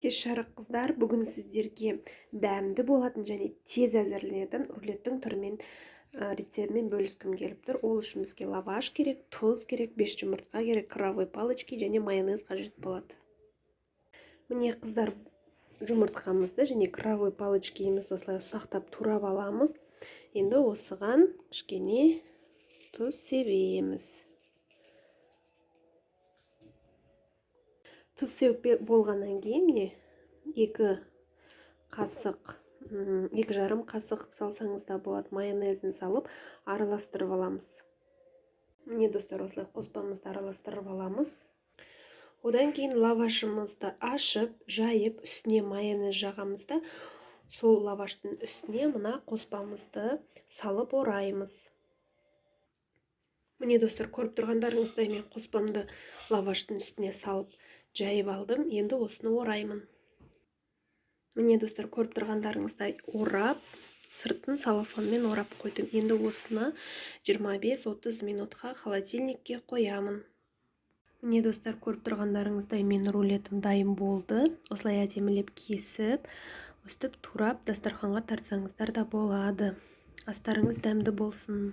Кеш жарық, қыздар! Бүгін сіздерге дәмді болатын және тез әзірленетін рулеттің түрімен, рецептімен бөліскім келіп тұр. Ол үшін бізге лаваш керек, тұз керек, 5 жұмыртқа керек, крабовый палочки және майонез қажет болады. Міне, қыздар, жұмыртқамызды және крабовый палочкимізді осылай ұсақтап турап аламыз. Енді осыған кішкене тұз себеміз. Тұз сеуіп болғаннан кейін, міне, 2 қасық, 2,5 қасық салсаңыз да болады, майонезін салып, араластырып аламыз. Міне, достар, осылай қоспамызды араластырып аламыз. Одан кейін лавашымызды ашып, жайып, үстіне майонез жағамыз да, сол лаваштың үстіне мына қоспамызды салып ораймыз. Міне, достар, көріп тұрғандарыңыздай, мен қоспамды лаваштың үстіне салып, жайып алдым. Енді осыны ораймын. Міне, достар, көріп тұрғандарыңыздай, орап, сыртын целлофанмен орап қойдым. Енді осыны 25-30 минутқа холодильникке қоямын. Міне, достар, көріп тұрғандарыңыздай, менің рулетім дайын болды. Осылай әдемілеп кесіп, өстіп турап, дастарханға тартсаңыздар да болады. Астарыңыз дәмді болсын!